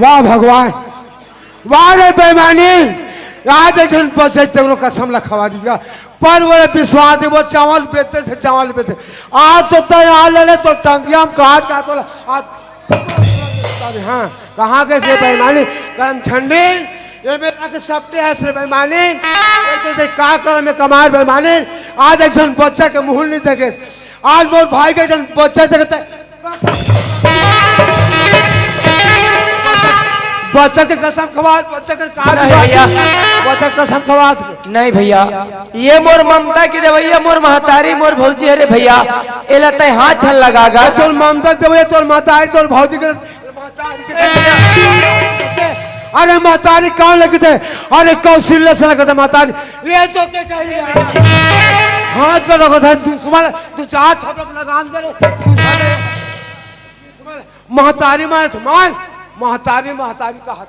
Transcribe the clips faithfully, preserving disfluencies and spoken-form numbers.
वाह भगवान, वाह रे बेईमानी। आज एक झन बचत तेरो कसम ला खवा दीजिएगा। पर वो रे विश्वास दे, वो चावल बेचते से चावल बेचते। आज तो तय आ ले ले तो टंगिया में काट काट बोला। आज हाँ, कहाँ के से बेईमानी? करम छंडी, ये मेरा के सपटे है से बेईमानी। ये तो देख का कर में कमार बेईमानी। आज एक झन बच्चा के मुंह नहीं देखे। आज मोर भाई के एक झन बच्चा देखे ते बच्चा के कसम खवा, बच्चा के काट नहीं भैया। बच्चा के कसम खवा। नहीं भैया, ये मोर ममता के देवइया, मोर महतारी, मोर भौजी, अरे भैया, एला तय हाथ झन लगा गा। तोर ममता के देवइया, तोर महतारी, तोर भौजी के, अरे महतारी कौन लगते? अरे कौशल्य से लगते महतारी। ये तो के चाहिए? हाथ पे लगता है दुश्मन, दो चार थपड़क लगान दे रे। महतारी मारे तो मार, महतारी, महतारी का हाथ।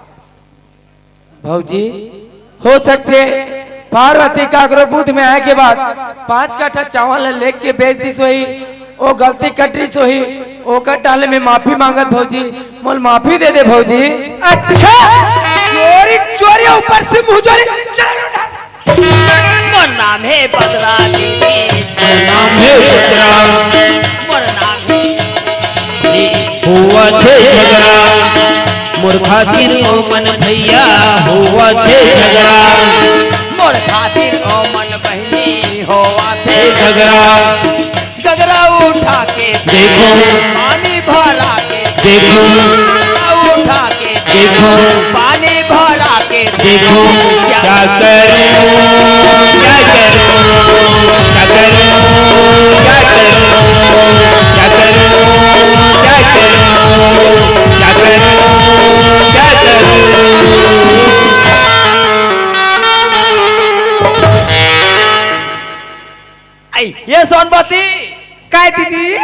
भौजी, हो सकथे पार्वती काकरो बुध में आए के बाद पाँच कट्ठा चावल ल लेके बेच दिस होही, ओ गलती कटिस होही, ओकर टाले में माफी मांगत भौजी, मोल माफी दे दे भौजी। अच्छा, चोरी चोरी ऊपर से मुंह चोरी। मोर नाम हे बदरा दीदी। मोर नाम हे बदरा। मोर नाम हे होवत हे झगड़ा, मोर खातिर ओ मन भैया होवत हे झगड़ा। मोर खातिर ओ मन बहिनी होवत हे झगड़ा। गगरा उठा के देखो। पानी भरा के देखो। गगरा उठा के देखो। पानी भरा के देखो। क्या करूं, क्या करूं, क्या करूं, क्या करूं, क्या करूं, क्या करूं, क्या करूं, क्या करूं। आई, ये सोनबती। काय दीदी?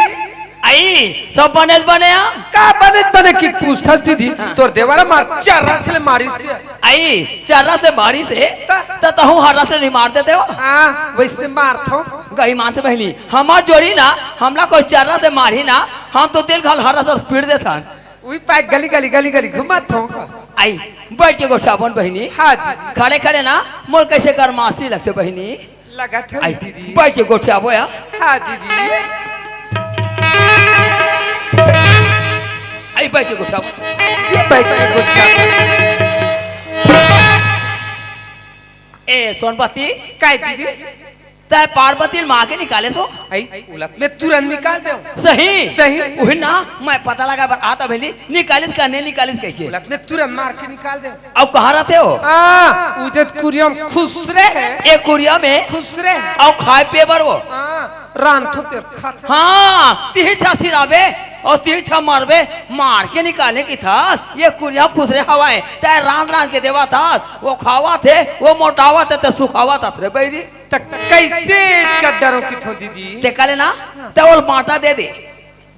आई, सब बने बने आ? का बने बने की पूछथस दीदी? हाँ। तोर देवरा मार चर्रा से ले मारिस दिया। आई, चर्रा से मारिस हे? त? त तहूँ हर्रा से नहीं मार देते हो? हाँ, वैसने मारथों। गई माँ से बहिनी, हमर जोड़ी ना, हमला कोई चर्रा से मारी ना, हम तो दिल घल हर्रा से पीट देथन। उही पाए गली गली गली गली घुमाथों। आई, बैठ के गोठियाबोन बहिनी। हाँ दीदी। खड़े खड़े ना, मोर कैसे गरमासी लगथे बहिनी। लगत हे आई, दीदी। बैठ के गोठियाबो या। हाँ दीदी। आई, बैठ के गोठियाबो। ये बैठ के गोठियाबो। ए सोनपति। काय दीदी? तै पार्वती ल मार के निकालेस हो? आई, उलत में तुरंत निकाल देव। सही? सही। उही ना, मैं पता लगा बर आता भेली, निकालिस का नहीं निकालिस कहिके। उलत में तुरंत मार के निकाल देव। अउ कहाँ रहिथे हो? हाँ, उदे कुरिया में खुसरे हे। ए कुरिया में? खुसरे हे। अउ खाए पिए बर हो? हाँ, रांधथों तेला खाथों। हाँ, तिही छा सिराबे अउ तिही छा मरबे, मार के निकाले कहिथस, ए कुरिया खुसरे हवय, तै रांध रांध के देवत हस, ओ खावत हे, ओ मोटावत हे, तै सुखावत हस रे बइरी। त कइसे एकर डरों कहिथों दीदी? तेकर ले ना, तै ओला बांटा दे दे।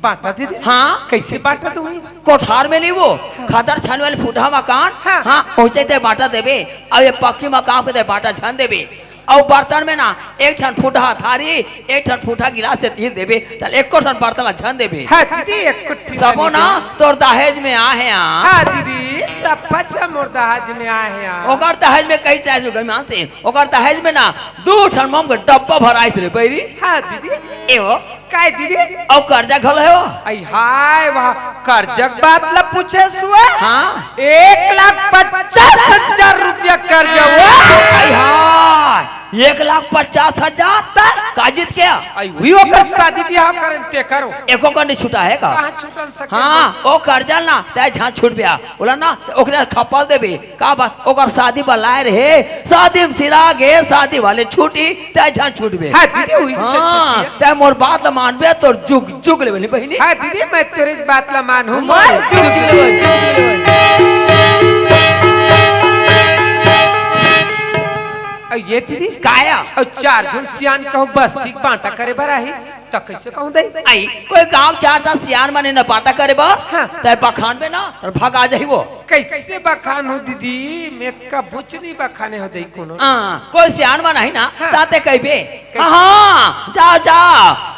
बांटा दे दे? हाँ। कइसे बांटा दूँ? कोठार में नहीं वो, खदर छान वाले फूटहा मकान, हाँ। हाँ, ओइसे तै बांटा देबे, अउ ए पक्की मकान के तै बांटा झन देबे। अउ बर्तन में ना, एक ठन फूटहा थारी, एक ठन फूटहा गिलास से तीर देबे, त एको ठन बर्तन ला झन देबे। हाँ दीदी, एको ठन सबो ना, तोर दहेज में आहे आ। हाँ दीदी, सब बच्चा मोर दहेज में आहे आ। ओकर दहेज में कही चाहे सुगमान से, ओकर दहेज में ना, दू ठन मोम के डब्बा भराइस रे बइरी। हाँ दीदी। ए हो। काय दीदी? अउ कर्जा घलो हे हो। आई हाय, वाह, कर्जा के बात ला पूछे सुआ? हाँ। एक लाख पचास हजार रुपया कर्जा हुआ। आई हाय, एक लाख पचास हजार? त? काजित के? आई हुई ओकर शादी बियाह करेन ते करो। एको कनी छुटा हे का? कहाँ छुटन सके? हाँ, ओ कर्जा ना, तै झन छुटबे आ। ओला ना, ओकरे खपल देबे। का बात? ओकर शादी बर लाए रहे, शादी में सिरा गे, शादी वाले छुटी, तै झन छुटबे। हाँ दीदी, वही हाँ, छुटी है। तै मोर बात ला मानबे, तोर जुग जुग ले बनी बहिनी। हाँ दीदी, मैं तेरे बात ला मानहूँ, मोर जुग जुग ले बनी, जुग जुग ले बनी। अउ ये दीदी, काया? अउ चार झन सियान कहूँ बस्ती के बांटा करे बर आही, त कइसे कहूँ दई? आई, कोई गांव चार झन सियान मन हे न बांटा करे बर, हाँ। तैं बखानबे ना, अउ भगा जाही वो। कइसे बखानहूँ दीदी, मैं त कभूच नइ बखाने हों दई कोनो। हाँ, कोई सियान मन आही ना, हाँ। त तैं कहिबे, कइसे? हाँ, हाँ, जा, जा,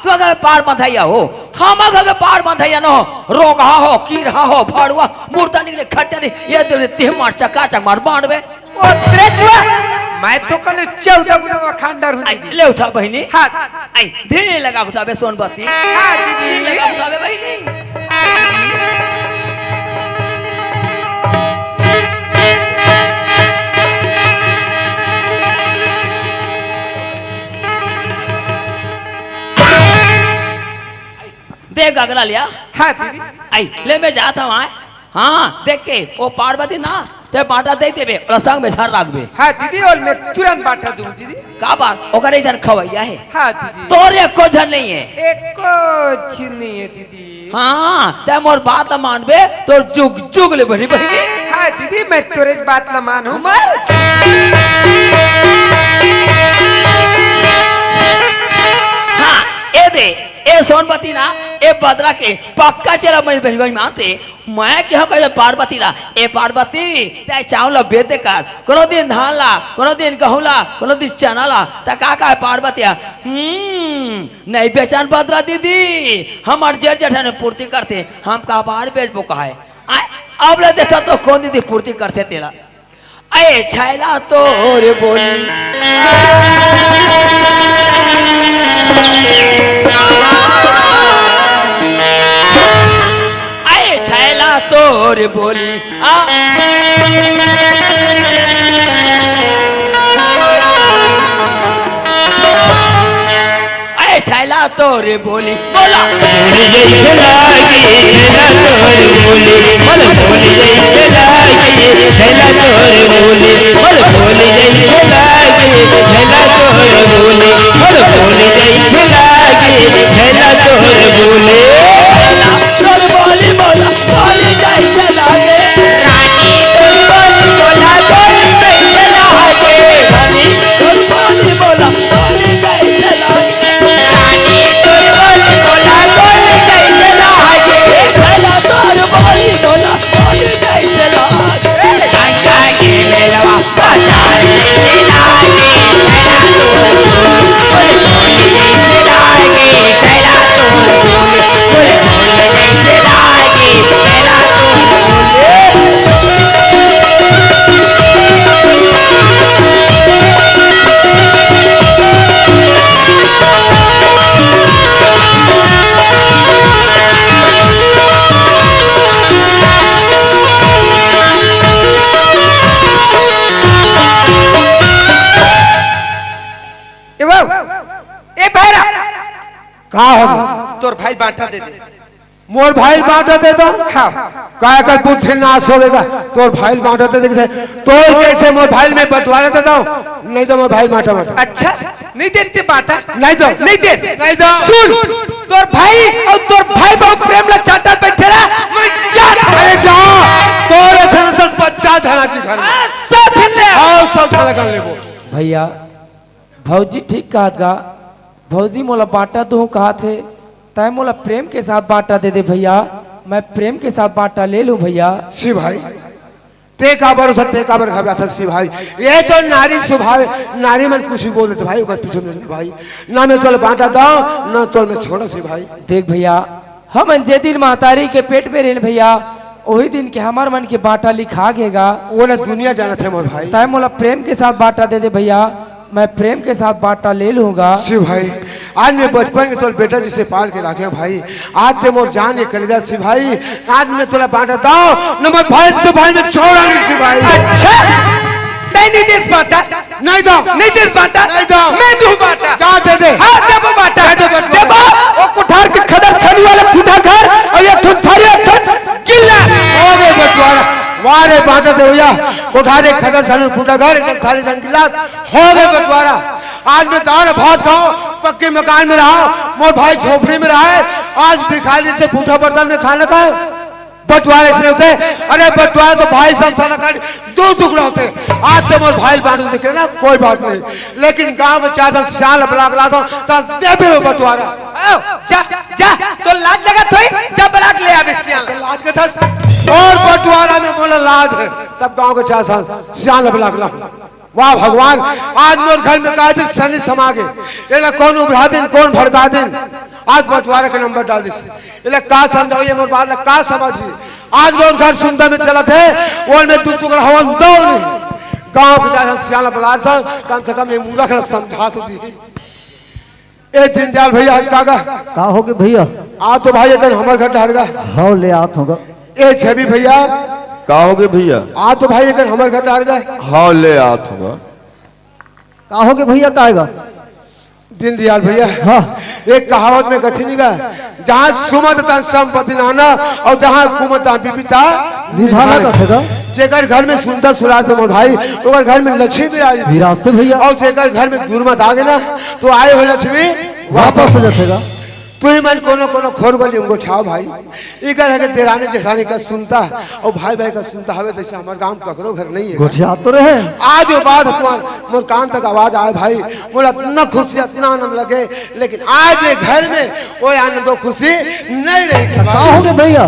तू अगर पार बंधइया हो, हम अगर पार बंधइया न हो, रोगहा हो, कीरहा हो, भड़ुआ, मुर्दा निकले, खट्टा नहीं, ये दे, तें मार चका चक मार बांटबे। ओ, तेरे चुआ, मैं तो कल चौदह गुना बखान डरहूँ आई, दीदी। ले उठा बहिनी। हाँ। आई, धीरे लगा उठाबे सोनबती। हाँ, दीदी। धीरे लगा उठाबे बहिनी। देख गगरा लिया। हाँ, दीदी। आई, ले मैं जात हूँ, आय। हाँ, देख के, वो पार्वती ना, तैं बांटा दे देबे, अउ संग में झर राखबे। हाँ, दीदी, अउ मैं तुरंत बांटा दूँ, दीदी। का बात? ओकर एक झन खवैया हे। हाँ, दीदी। तोर एको झन नहीं हे। एको झन नहीं हे, दीदी। हाँ, तैं मोर बात ला मानबे, तोर जुग जुग ले बनी बहिनी। हाँ, दीदी, मैं तोरे बात ला मानहूँ, मर। हाँ, ए दे, ए सोनबती ना, ए बदरा के पक्का चेला बनी बहिनी मान से। मैं केहेंव कहिथे पार्वती ला, ए पार्वती, तैं चाँउर ला बेच दे कर, कोनो दिन धान ला, कोनो दिन गहूँ ला, कोनो दिन चना ला, त का कहे पार्वती ह, हम्म, नइ बेचन बदरा दीदी, हमर जेठ जेठानी पूर्ति करथे, हम काबर बेचबो कहे। आय, अब ले देखा तो कोन दीदी पूर्ति करथे तेला। ए छैला तोर बोली। ए छैला तोर बोली। आ। ए छैला तोर बोली। बोला। बोली जैसे लागे, छैला तोर बोली। बोल, बोली जैसे लागे, छैला तोर बोली। बोल, बोली जैसे लागे, छैला तोर बोली। बोल, बोली जैसे लागे, छैला तोर बोली। तोर बोली बोला, बोली जैसे लागे। रानी तोर बोली बोला, बोली जैसे लागे। रानी तोर बोली बोला, बोली जैसे लागे। ए बाबू, ए भैरा, का हो? तोर भाई बांटा दे दे। मोर भाई बांटा दे दो। हाँ। काय कर बुद्धि नाश हो गया। तोर भाई बांटा दे दे। तोर कैसे मोर भाई में बंटवारा दे दो? नहीं तो मोर भाई बांटा बांटा। अच्छा, नहीं देते बांटा? नहीं दो। नहीं दे। नहीं दो। सुन, तोर भाई अउ तोर भाई बाबू प्रेम ला चांटा बैठे रहा, मैं जा। अरे जा, तोर असन असन पचास झना के घर में। हाँ, सौ झन ले। हाँ, सौ झना कर लेबो। भैया, भौजी ठीक कहत गा, भौजी मोला बांटा दूँ कहत हे, तैं मोला प्रेम के साथ बांटा दे दे भैया, मैं प्रेम के साथ बांटा ले लूँ भैया। शिव भाई, ते काबर से, ते काबर घबराथस शिव भाई, ये तो नारी स्वभाव, नारी मन कुछ भी बोल देथे भाई, ओकर पीछू नइ जा भाई, ना मैं तोला बांटा दँव, ना तोला मैं छोड़ँव शिव भाई। देख भैया, हमन जे दिन महतारी के पेट में रहेन भैया, ओही दिन के हमर मन के बांटा लिखा गे गा। ओला दुनिया जानत हे मोर भाई। तैं मोला प्रेम के साथ बांटा दे दे भैया, मैं प्रेम के साथ बांटा ले लूँगा। शिव भाई, आज मैं बचपन के तोर बेटा जइसे पाल के राखे हँव भाई, आज तें मोर जान के कलेजा शिव भाई, आज मैं तोला बांटा दँव, न मोर भाई से भाई मैं छोड़ँव नहीं शिव भाई। अच्छा, तैं नइ देस बांटा? नहीं दँव। नइ देस बांटा? नहीं दँव। मैं दूँ बांटा। जा दे दे। हाँ, देबो बांटा। दे दे बटवारा। देबो। ओ कोठार के खदर छानी वाले फूटा घर अउ एक ठन थारी, एक ठन गिल्ला। हो गे बटवारा। वाह रे बांटा दे भैया। कोठार के खदर छानी फूटा घर, एक ठन थारी, एक ठन गिल्ला। हो गे बटवारा। आज मैं दान भात खाँव, पक्के मकान में रहँव, मोर भाई झोपड़ी में रहय, आज भिखारी से फूटा बर्तन में खाना खाय। बंटवारा इसने होते। अरे बंटवारा तो भाई शमशान घाट दो टुकड़ा होते। आज तो मोर भाई बांट देखे ना, कोई बात नहीं, लेकिन गांव के चार सौ सियान बला बला दो, तो दे दे बंटवारा। आओ, जा, जा, तो लाज लगा थोई, जा बलाक ले आवे सियान। लाज के था, और बंटवारा में मोला लाज है, तब गांव के चार सौ सियान बला बला। वाह भगवान, आज मोर घर में का चीज शनि समा गे। एला कौन उभरा दिन, कौन भड़का दिन, आज बंटवारा के नंबर डाल दिस। एला का समझाओ, ये मोर बात ला का समझ ली। आज मोर घर सुंदर में चलत है, ओल में दू टुकड़ा हवन दो नहीं। गांव के जहाँ सियाना बलात था, कम से कम ये मूर्ख ला समझा तो दी। ए दीनदयाल भैया, आज का गा? का होगे भैया? आ तो भाई, एक दिन हमर घर डहर गा। हव, ले आत होगा। ए छवि भैया। का होगे भैया? आ तो भाई, एक दिन हमर घर डहर गा। हव, ले आत होगा। का होगे भैया, का आएगा? दीनदयाल भैया। हाँ। एक कहावत में कथी नहीं गा, जहाँ सुमत तहाँ संपत्ति नाना और जहाँ कुमत तहाँ विपदा निधाना। कथे गा। जेकर घर में सुंदर सुराज तो मोर भाई, ओकर घर में लक्ष्मी विराज। विराजते भैया। और जेकर घर में दुर्मत आ गे ना, तो आए हो लक्ष्मी वापस हो जाथे गा। तू ही मन कोनो कोनो खोर गली में गोठियाव भाई। इकर है के देरानी जेठानी का सुनता और भाई भाई का सुनता हवे, तैसे हमर गांव ककरो घर नहीं है। गोठियात तो रहे। आज वो बात तुम्हार मोर कान तक आवाज आए भाई, मोला इतना खुशी, इतना आनंद लगे, लेकिन आज ये घर में वो आनंद और खुशी नहीं रही। का होगे भैया?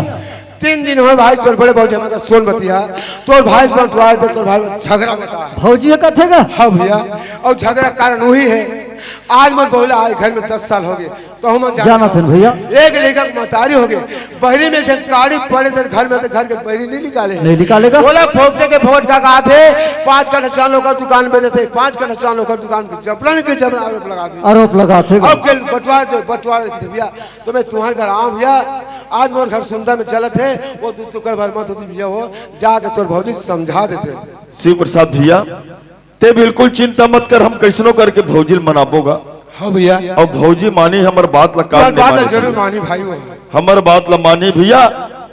तीन दिन हो भाई, तोर बड़े भौजी हमर का सोन बतिया, तोर भाई बंटवाए दे, तोर भाई झगड़ा बता। भौजी ये कथे गा? हाँ भैया, और झगड़ा कारण वही है। आज मोर बहू ला आए घर में दस साल होगे, तो हम जानत हन भैया। एक लेखक महतारी होगे, बहरी में जब काड़ी पड़े थे घर में, तो घर के बहरी नहीं निकाले। नहीं निकालेगा। बोला फोकटे के फोकट का कहा थे, पाँच कट्ठा चांद ओकर दुकान बेचे थे, पाँच कट्ठा चांद ओकर दुकान के जबरन के जबरन आरोप लगा दी। आरोप लगा थे। अब के बंटवारा दे, बंटवारा दे भैया, तो मैं तुम्हारे घर आऊं भैया, आज मोर घर सुंदर में चलत है, वो दू टुकड़ा भर मत होती भैया हो, जाके तोर भौजी समझा देते। शिव प्रसाद भैया, ते बिल्कुल चिंता मत कर, हम कैसनो करके भौजी ल मनाबो गा। हाँ भैया। और भौजी मानी हमर बात ला, काम यार, नहीं बात मानी जरूर भैया। मानी भाई वो। हमर बात ला मानी भैया,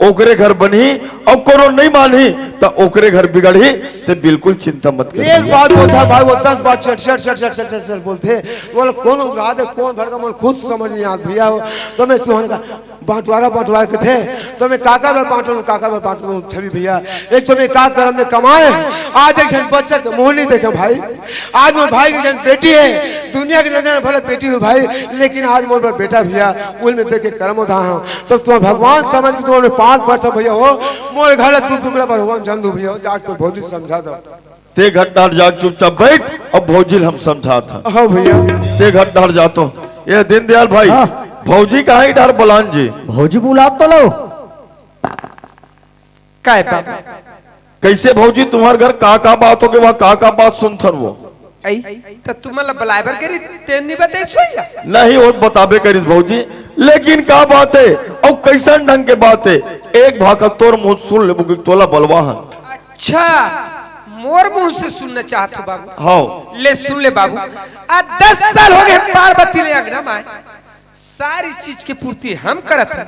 ओकरे घर बनही, और कोनो नहीं मानही, त ओकरे घर बिगड़ही, ते बिल्कुल चिंता मत कर एक भैया। बात बोलता भाई, वो दस बात चट चट चट चट चट चट चट बोलते। बोले कौन उभरा दे, कौन भड़का, बोले खुद समझ नहीं आता भैया हो। तो मैं तुहन का बंटवारा, बंटवारा कथे, तो मैं काकर बर बांटूं, काकर बर बांटूं, छवि भैया। एक तो मैं का करम में कमाए, आज एक झन बच्चा के मुंह नहीं देखे भाई। आज मोर भाई के जन बेटी है, दुनिया के नजर में भले बेटी हो भाई, लेकिन आज मोर बर बेटा भैया, उल में देख के करम उठा हूं। तो तुम भगवान समझ के तुम पांच पड़ता भैया हो, मोर घर तू टुकड़ा पर हो, जन दू भैया हो, जाके तो भौजी समझा दो। ते घर डहर जाके चुपचाप बैठ, अब भौजी ल हम समझात हन। हाँ भैया। ते घर डहर जातो। ये दीनदयाल भाई, हाँ। भौजी कहाँ ही डहर बलान जी? भौजी बुलात तो लो। काय बाबा? कैसे भौजी, तुम्हार घर का का बात होगे, वहाँ का का बात सुनथन वो? आई, त तुमन ला बलाय बर करी, तेन नहीं बताइस भैया? नहीं, वो बताबे करिस भौजी, लेकिन का बात है और कैसन ढंग के बात है, एक भाखा तोर मुंह सुन लेबो कि तोला बलवा हन। अच्छा, मोर मुंह से सुनना चाहत हो बाबू? हाँ। ले सुन ले बाबू, आज दस साल होगे पार्वती ले अंगना माय। सारी चीज के पूर्ति हम करत हन।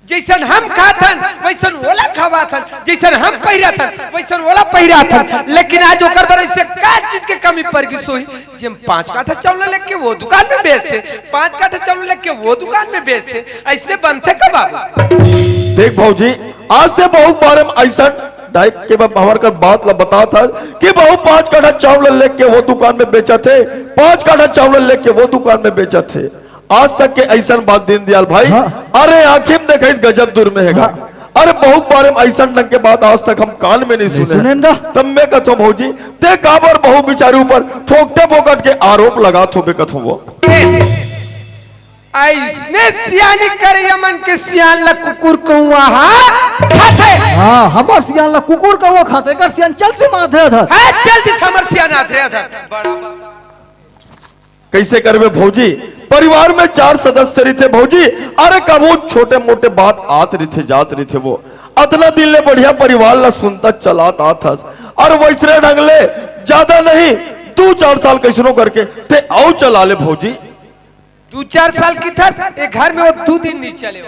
जैसन हम खात हन, वैसन ओला खवात हन। जैसन हम पहिरत हन, वैसन ओला पहिरात हन। लेकिन आज ओकर बर ऐसे का चीज के कमी पड़ गई सोई? जे हम पाँच काठा चावल लेके वो दुकान में बेचते, पाँच काठा चावल लेके वो दुकान में बेचते, ऐसने बनते का बाबू? देख भौजी, आज ते बहुत बार हम ऐसा टाइप के बा-, हमार कर बात ला बतात हस कि बहू पाँच काठा चावल लेके वो दुकान में बेचत हे, पाँच काठा चावल लेके वो दुकान में बेचत हे। आज तक के ऐसन बात दीनदयाल भाई, हाँ। अरे आँखी में देखत गजब दूर में हे गा। हाँ। अरे बहुत बार हम ऐसन ढंग के बात आज तक हम कान में नहीं नहीं सुने। सुने ना। तब मैं कहता हूँ भौजी, ते काबर बहू बिचारी ऊपर फोकटे फोकट के आरोप लगात होबे कहता हूँ वो। अइसने सियानी करइया मन के सियान ला कुकुर कौआ हा खाथे। हाँ, हमर सियान ला कुकुर कौआ खाथे, एकर सियान चलती माथे अधर। हाँ, चलती हमर सियान आथे अधर। बड़ा बात। कैसे करबे भौजी? परिवार में चार सदस्य रहिथे भौजी, अरे कभू छोटे मोटे बात आत रहिथे, जात रहिथे वो। अतना दिन ले बढ़िया परिवार ला सुनता चलात आत हस, और वैसने ढंग ले ज्यादा नहीं, दू चार साल कैसनो करके ते अउ चला ले भौजी। दू चार साल किथस, ए घर में वो दू दिन नहीं चले हो।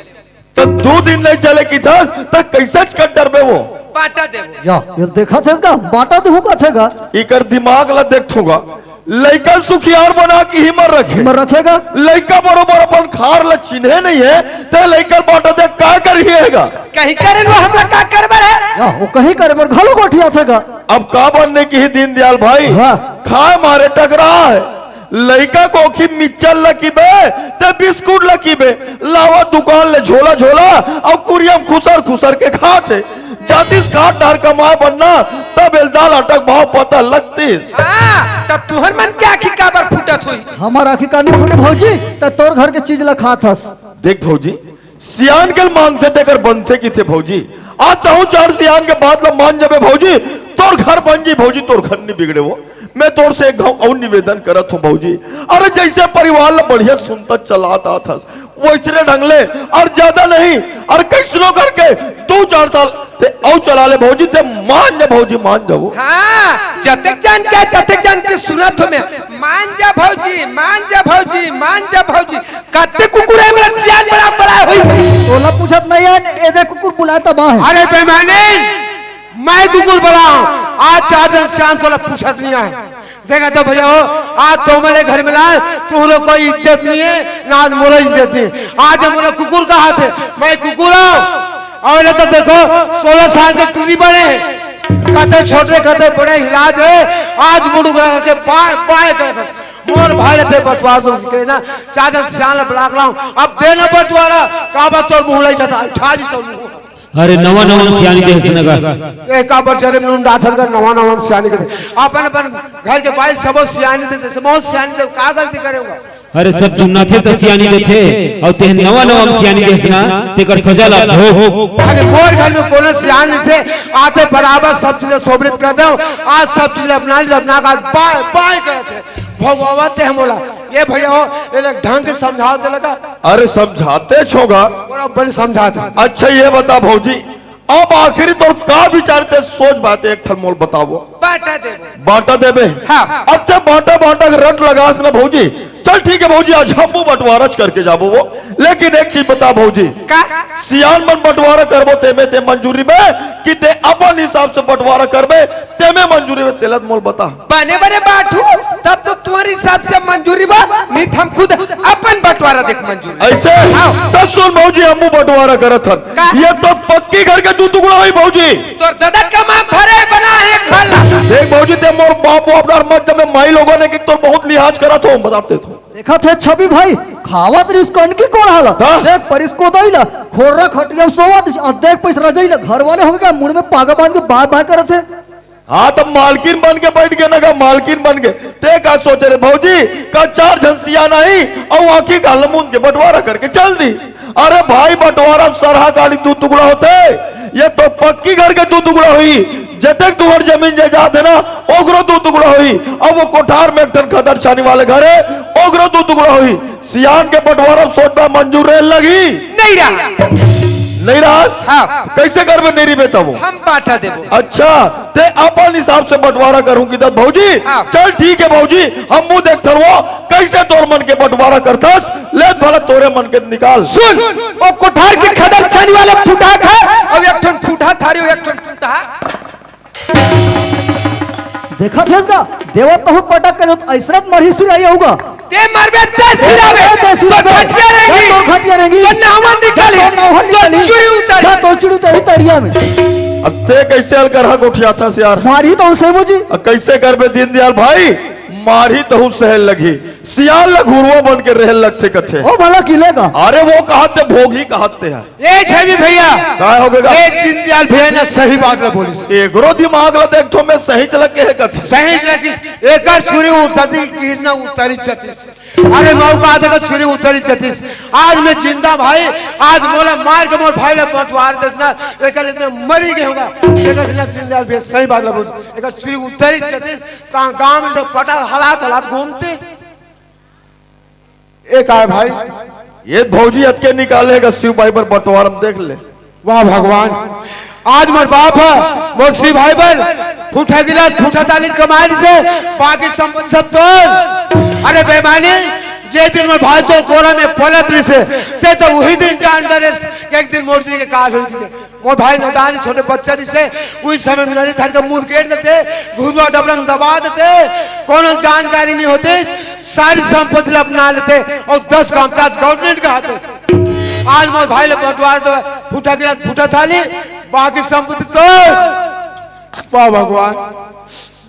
तो दू दिन नहीं चले किथस, तो कैसे कर डरबे वो? बांटा देबो। या, ये देखत हस का? बांटा देहूं कथे गा। इकर दिमाग ला देखथों गा। लइका सुखियार बना के ही मर रखे। मर रखेगा। लइका बरोबर अपन खार ला चिन्हे नहीं है, ते लइका बांटा दे, काय का रहिएगा। कहीं करे वो हमला का करबर है? या, वो कहीं करे बर घलो गोठियाथे गा। अब का बनने की ही दीनदयाल भाई? हाँ। खाए मारे टकरा है। लइका कोखी मिक्सचर ल किबे, ते बिस्कुट ल किबे। लावा दुकान ले झोला झोला, अउ कुरिया म खुसर खुसर के खात हे। जातिस काट डार कमाए बनना, तब एल दाल आटा के भाव पता लगतिस। हाँ, त तुहर मन के आँखी काबर फूटत होही? हमर आँखी का नहीं फूटे भौजी, त तोर घर के चीज ल खात हस। देख भौजी, सियान के मांगथे तेकर बनथे किथे भौजी। आज तहूँ चार सियान के बात ल मान जबे भौजी, तोर घर बन जी भौजी, तोर घर नहीं बिगड़े वो। मैं तोर से एक घाव अउ निवेदन करत हूँ भौजी, अरे जैसे परिवार ल बढ़िया सुनता चलात आत हस, वैसने ढंग ले, अउ ज्यादा नहीं, अउ कैसनो करके दू चार साल ते अउ चला ले भौजी, ते मान जा भौजी, मान जा वो। हाँ, जतेक जान के, ततेक जान के सुनत हूँ मैं। मान जा भौजी, मान जा भौजी, मान जा भौजी। कते कुकुर हे मेरा सियान बड़ा बड़ा होई। तोला पूछत नहीं है, एदे कुकुर बुलाता बा है। अरे बेईमानी, मैं कुकुर बुलाऊं? आज चार झन सियान तोला पूछत नहीं है। देखा तो भैया हो, आज तो मेरे घर में लाए, तुम लोग कोई इज्जत नहीं है, ना आज मोला इज्जत नहीं है। आज हम लोग कुकुर कहा थे, मैं कुकुर हूँ। अउ ले तो देखो, सोलह साल के टूरी बड़े हैं, कते छोटे कते बड़े इलाज है। आज मुड़ उघरा करके बाय बाय कर मोर भाई थे बंटवारा दो के ना, चादर सियान ब्लॉक लाऊं, अब देना बंटवारा, काबर तोर मुंह लग जाता, ठा जी तोर मुंह। अरे नवा नवा सियानी देस नगा। ए काबर जरे में डाथर कर नवा नवा सियानी के दे। अपन अपन घर के भाई सबो सियानी दे, सबो सियानी दे, का गलती करे हुआ? अरे सब चुनाथे त सियानी देथे, अउ तेह नवा नवा सियानी देस ना, तेकर सजा ला भोग। अरे मोर घर में कोनो सियान नहीं से, आते बराबर सब चीज सोबरित कर दो। आज सब चीज अपना ली, अपना का बाय बाय करत हे। भगवत हे मोला। ये भैया हो, ये लोग ढंग के समझाओ दे लगा। अरे समझाते छोगा। बराबर समझाते। अच्छा ये बता भौजी, अब आखिरी तोर का विचार ते सोच बात एक ठन मोल बतावो। बांटा देबो। बांटा देबे? हाँ। अब ते बांटा बांटा के रट लगास ना भौजी। चल ठीक है भौजी, आज हमू बंटवारा च करके जाबो वो। लेकिन एक चीज बता भौजी। का? सियान मन बंटवारा करबो तेमे ते मंजूरी बे कि ते अपन हिसाब से बंटवारा करबे तेमे मंजूरी बे, तेला त मोल बता। बने बने बांटू, तब तो तुम्हारे हिसाब से मंजूरी बा, नहीं त हम खुद अपन बंटवारा देख मंजूरी। ऐसे? हाँ। त सुन भौजी, हमू बंटवारा करत हन। का? ये तो पक्की घर के दू टुकड़ा होई भौजी। तोर दादा कमा भरे बना है घर ला। देख भौजी, ते मोर बाप बाप डर मत जमे माई लोगों ने कि तोर बहुत लिहाज करत हो, बताते तो। देखत हे छवि भाई, खावत रिस कनकी कोन हाला? हाँ? देख परिस कोदई ला, खोर्रा खटिया सोवत, आ देख पैस रजई ला, घर वाले हो गया, मुड़ में पागा बांध के बाय बाय करत हे। हाँ, त मालकिन बन के बैठ गे ना गा, मालकिन बन के। ते का सोचे रे भौजी, का चार झन सियान आही, अउ आँखी घाल मूंद के बंटवारा करके चल दी। अरे भाई, बंटवारा सरहा गाड़ी दू टुकड़ा होथे, ये तो पक्की घर के दू टुकड़ा होई। जतेक तुहर जमीन जायदाद हे ना, ओकरो दू टुकड़ा होई। अब वो कोठार में एक ठन खदर छानी वाले घर हे, ओकरो दू टुकड़ा होई। सियान के बंटवारा सोचना मंजूर रहे लगी? नहीं रहा। नहीं रहा? हाँ। कैसे करबे नहीं रहिबे तब? हम बांटा देबो। अच्छा, ते अपन हिसाब से बंटवारा करूं किधर भौजी? हाँ। चल ठीक है भौजी, हमू देखथन वो कैसे तोर मन के बंटवारा करथस, ले भला तोरे मन के निकाल। सुन, वो कोठार के खदर छानी वाले फुटहा घर, अउ एक ठन फुटहा थारी, अउ एक ठन फुटहा। देखत हस गा, देवत तहूँ पटक के तो ऐसरत मरही सुराई होगा। ते मरबे, ते सिराबे, ते सिराबे। तो खटिया रहेगी। जा तोर खटिया रहेगी। तो नहवा निकाली। जा तोर नहवा तो निकाली। चूड़ी उतारी। जा तोर चूड़ी उतारी तरिया में। अब ते कैसे अलगरहा गोठियाथस यार? मारही तो उसे बुझी। अब कैसे करबे दीनदयाल भाई? मारही तहूँ सहल लगही। सियान ल घुरुवा बन के रहल लगथे कथे। ओ भला किलेगा। अरे वो कहत ते भोगही कहत ते यार। ए छवि भैया। काय हो गे गा? ए दीनदयाल भैया ने सही बात ल बोलिस। एकरो दिमाग ल देख तो मैं सही चलक के हे कथे। सही चलक किस, एकर चूड़ी उतारी किस ना उतारी चतिस। अरे मऊ का आदे का चूड़ी उतारी चतिस। आज मैं जिंदा भाई, आज मोला मार के मोर भाई ल बंटवार देस ना, एकर इतने मरी गए होगा। एकर इतना दीनदयाल भैया सही बात ल बोलिस। एकर चूड़ी उतारी चतिस, ता गांव में से पटा हलात हलात घूमते। ए काय भाई? ये भौजी अतके निकाले हे गा शिव भाई बर बंटवारा म देख ले। वाह भगवान, आज मोर बाप ह मोर शिव भाई बर फूटा गिलास, फूटा थाली कमाए से बाकी संपत्ति सब तोर। अरे बेईमानी, जे दिन मोर भाई तोर कोरा में पलत रहिसे, ते तो उही दिन जान डरेस कि एक दिन मोर जी के काल होई। मोर भाई नदान छोटे बच्चा रहिसे, उही समय में नरी धर के मुंह गेड़ देते, घुरुवा डबरंग दबा देते, कोनो जानकारी नहीं होतिस, सारी संपत्ति ला अपना लेते अउ दस गांव तक गवर्नमेंट का हाथे से। आज मोर भाई ले बंटवार दे, फूटा गिलास, फूटा थाली, बाकी संपत्ति तो पा भगवान।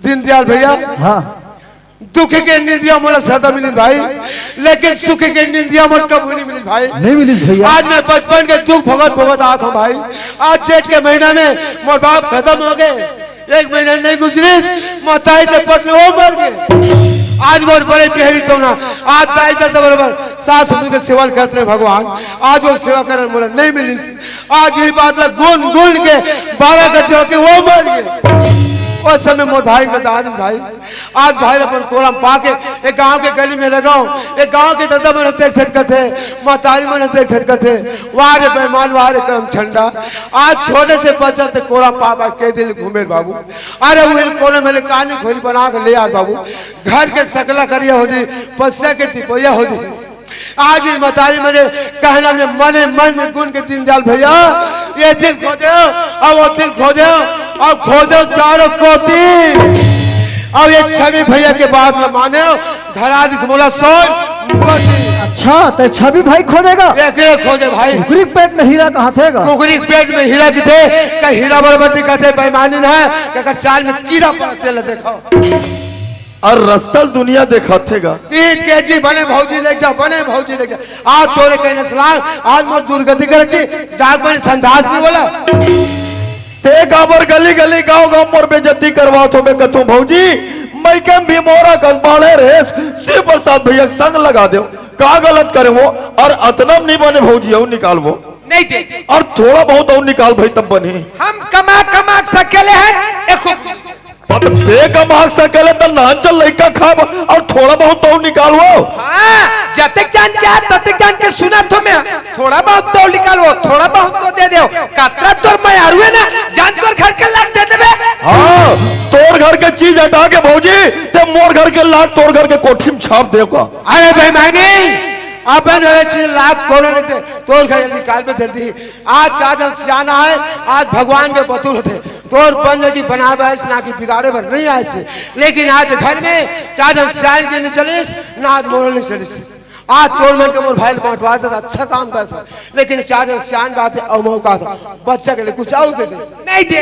दीनदयाल भैया, हाँ। दुख के निंदिया मोला सदा मिलिस भाई, लेकिन सुख के निंदिया मोला कभू नहीं मिलिस भाई। नहीं मिलिस भैया। आज मैं बचपन के दुख भोगत भोगत आत हूँ भाई। आज जेठ के महीना में मोर बाप खत्म हो गए, एक महीना नहीं गुजरिस, महतारी से पटले वो मर गए। आज मोर बड़े बिहारी तो ना, आज दाई ददा बराबर सास ससुर के सेवा करते रहे भगवान, आज वो सेवा करन मोला नहीं मिलिस। आज यही बात ला गुन गुन के बारह गते होके वो मर गए। उस समय मोर भाई के दादी भाई, आज भाई अपन कोरम पाके एक गांव के गली में लगाओ, एक गांव के दादा मन देख सकत थे, महतारी मन देख सकत थे। वाह रे बेईमान, वाह रे करम छंडा। आज छोटे से बच्चा ते कोरम पा पा के दिल घूमे बाबू। अरे वो इन कोने में कानी खोरी बना के ले आ बाबू। घर के सकला करिया हो जी, पसिया के तिपैया हो जी। आज ही मतारी मने कहना में मने मन में गुन के दीनदयाल भैया, ये दिल खोजे, अब वो दिल खोजे, अब खोजे चारों कोती। अब ये छवि भैया के बात न माने, धरा दिस मोला सोन बसी। अच्छा, ते छवि भाई खोजेगा? एकरे खोजे भाई। कुकरी के पेट में हीरा कहाँ थे गा? कुकरी के पेट में हीरा किथे? का हीरा बराबर दिखा थे, बेईमानी न है, कि अगर चाल में कीड़ा पड़ते ले देखो। और रस्तल दुनिया देखाथे गा। तीन केजी बने भौजी ले जा, बने भौजी ले जा। आज तोरे कहने सलाम, आज मोर दुर्गति करे छी, जाग बने संदास नहीं बोला। ते काबर गली गली गांव गांव मोर बेइज्जती करवात होबे कथों भौजी, मइके में भी मोरा कस बाढ़े रेस, शिव प्रसाद भैया के संग लगा देव। का गलत करे वो? और अतना में नहीं बने भौजी, अउ निकाल वो। नहीं दे। और थोड़ा बहुत अउ निकाल भाई, तब बने। हम कमा कमा के सकेले हैं, एको अब ते कमा सकेले त नान चल लइका खाब, और थोड़ा बहुत तो निकालवो। हाँ, जतक जान के आ, ततक जान के सुनत हों मैं। थोड़ा बहुत तो निकालवो, थोड़ा बहुत तो दे देव। कतरा तोर मैं आरुए ना, जान तोर घर के लाग दे देबे। हाँ, तोर घर के चीज हटा के भौजी, ते मोर घर के लाग तोर घर के कोठी में छाप देव का। अरे बेईमानी, अपन वाले चीज लाग कोनो नहीं दे, तोर घर निकाल में दे दी। आज चार झन सियान आए, आज भगवान के बतूर होथे। तोर बन की बनावे आइस, ना कि बिगाड़े बर नहीं आइस। लेकिन आज घर में चार झन सियान के नहीं चलिस, ना आज मोर नहीं चलिस। आज तोर मन के मोर भाई ल बंटवा देता, अच्छा काम करता। लेकिन चार झन सियान बात है, अउ मौका था, बच्चा के लिए कुछ अउ दे दे। नहीं दे।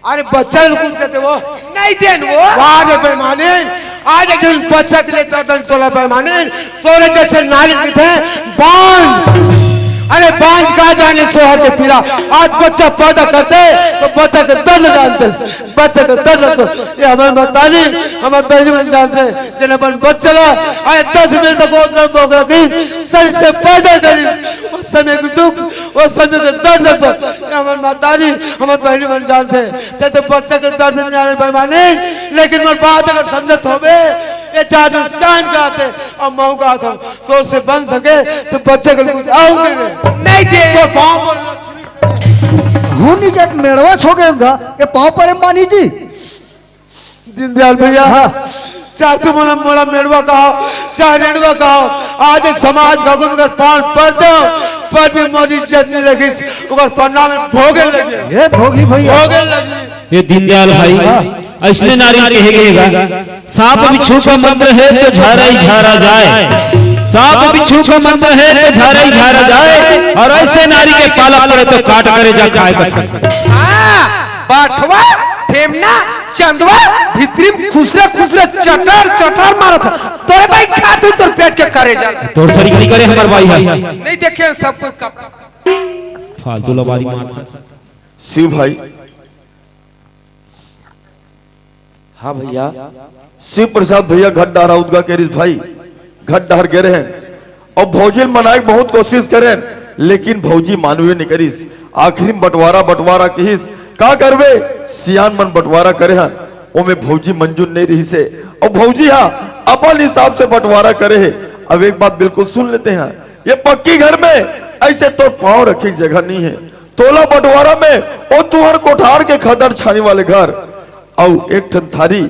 अरे बच्चा ल कुछ देते वो। नहीं देन वो। वाह रे बेईमानी, आज एक झन बच्चा के लिए दर्द तोला बेईमानी, तोरे जैसे नारी की थे बांझ। अरे बांझ का जाने सोहर के पीरा, आज बच्चा पैदा करते तो बच्चा के दर्द जानते, बच्चा के दर्द जानते। ये हमर मतारी, हमर बहनी मन जानते, जेन अपन बच्चा ला, अरे दस महीने तक वो गर्भ में रखी, सही से पैदा करी, उस समय के दुख, उस समय के दर्द जानते। ये हमर मतारी, हमर बहनी मन जानते। ते तो बच्चा के दर्द नहीं जाने बेईमानी, लेकिन मोर बात अगर समझत होबे, ये चार झन सियान का आते, अब मऊ का आता, तोर से बन सके, तो बच्चा के कुछ अउ दे रे। नहीं दे। तो पाँव पर हूँ नीचे मेड़वा छो गए गा, ये पाँव परे मानी जी। दीनदयाल भैया, हाँ। चाहे तुम मोला, मोला मेड़वा कहो, चाहे रेड़वा कहो, आज समाज का गुण कर पान पर दो, पर भी मोर इज्जत नहीं रखिस, ओकर पन्ना में भोगे लगे। ये भोगी भैया। भोगे लगे। ये दीनदयाल भाई, हाँ। अइसने नारी कहे गए गा, सांप बिच्छू का मंत्र है तो झारा ही झारा जाए, सांप बिच्छू का मंत्र है तो झारा ही झारा जाए, और ऐसे नारी के पाला पड़े तो काट करे जा खाए कथन। हाँ, बाठवा, ठेमना, चंदवा, भितरी में खुसरे खुसरे चटर चटर मारत ह। तोरे भाई खा तू तोर पेट के करे जा। तोर सरीक नहीं करे हमर भाई है। नहीं देखे सब कोई कप फालतू लबारी मारत ह। शिव भाई। हाँ भैया। शिव प्रसाद भैया घट डहर उदगा के रिस भाई, घट डहर गे रहेन। अउ भौजी ल मनाए के बहुत कोशिश करेन, लेकिन भौजी मानवे नइ करिस। आखिरी में बंटवारा, बंटवारा किहिस, का करबे? सियान मन बंटवारा करे हन, ओमे भौजी मंजूर नइ रिहिसे। अउ भौजी हा अपन हिसाब से बंटवारा करे हे। अब एक बात बिल्कुल सुन लेते हैं, ये पक्की घर में ऐसे तोर पाँव रखे के जगह नइ हे। तोला बंटवारा में ओ तुहर कोठार के खदर छानी वाले घर अउ एक ठन थारी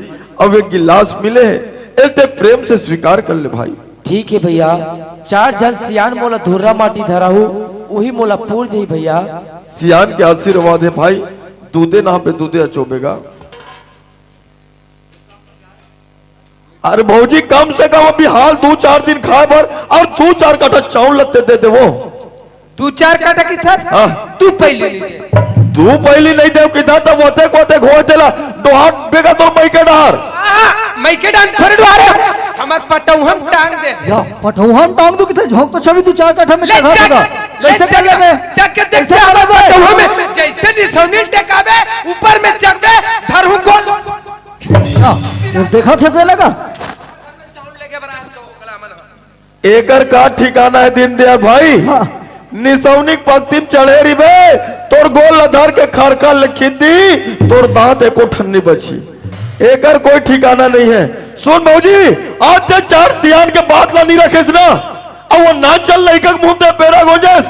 अउ एक गिलास मिले हे, एल ते प्रेम से स्वीकार कर ले भाई। ठीक हे भैया, चार झन सियान मोला धुर्रा माटी धराहू, उही मोला पूर जही भैया। सियान के आशीर्वाद हे भाई, दूधे नहाबे दूधे अचोबे गा। अरे भौजी, कम से कम अभी हाल दू चार दिन खाए बर अउ दू चार कट्ठा चाउर ल ते दे देवो। तू चार काठा किथस, हाँ। तू पहिली नइ दे। तू पहिली नइ देव किथा, त ओतेक ओतेक होय तेला डोहार बेगा तोर मइके डहर। हाँ, मइके डहर थोरे डोहारे। हमर पटउहन टांग दे। या, पटउहन टांग दू किथे, झोंक तो छवि तू चार काठा में ले चघा चक, सका। ले कैसे चक, कर लेबे? चक के देख कैसे ले कर हमर लेबे? पटउहन में, जइसे निसौनी टेकाबे, ऊपर में चघबे, धरहूँ गोल। या, ये देखा थे से लगा? एकर का ठिकाना हे दीनदयाल भाई? हाँ। निसौनी के पंक्ति में चढ़े रिबे, तोर गोल ल धर के खरखर ले खींच दी, तोर दांत एको ठन नइ बची। एकर कोई ठिकाना नइ हे। सुन भौजी, आज ते चार सियान के बात ला नइ रखेस ना, अब वो नानचन लइका के मुंह ते बेरा गोजस।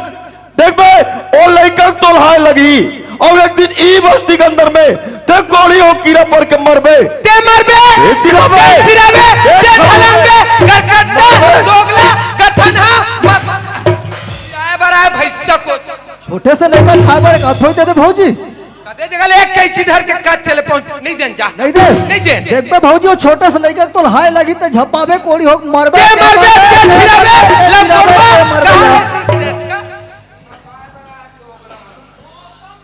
देख बे, ओ लइका के तोल्हाय लगही, अउ एक दिन ई बस्ती के अंदर में ते कोड़ी हो कीरा पर के मरबे। ते मरबे, ए सिराबे। ते सिराबे, ए ते सिराबे। धलंबे, गरकट्टा, दोगला, गथनहा, मत। आए बर आए भैंसा को। छोटे से लइका खाए बर एक अथोई दे दे भौजी। कदे जगह ले एक कैंची धर के काट चले पहुंच, नइ देन जा। नइ दे। नइ दे। देख बे भौजी, वो छोटे से लइका के तोल्हाय लगही ते झपाबे कोड़ी हो के मरबे। ते मरबे, ते सिराबे, ते सिराबे, लंगोटवा, ते मरबे। कहाँ?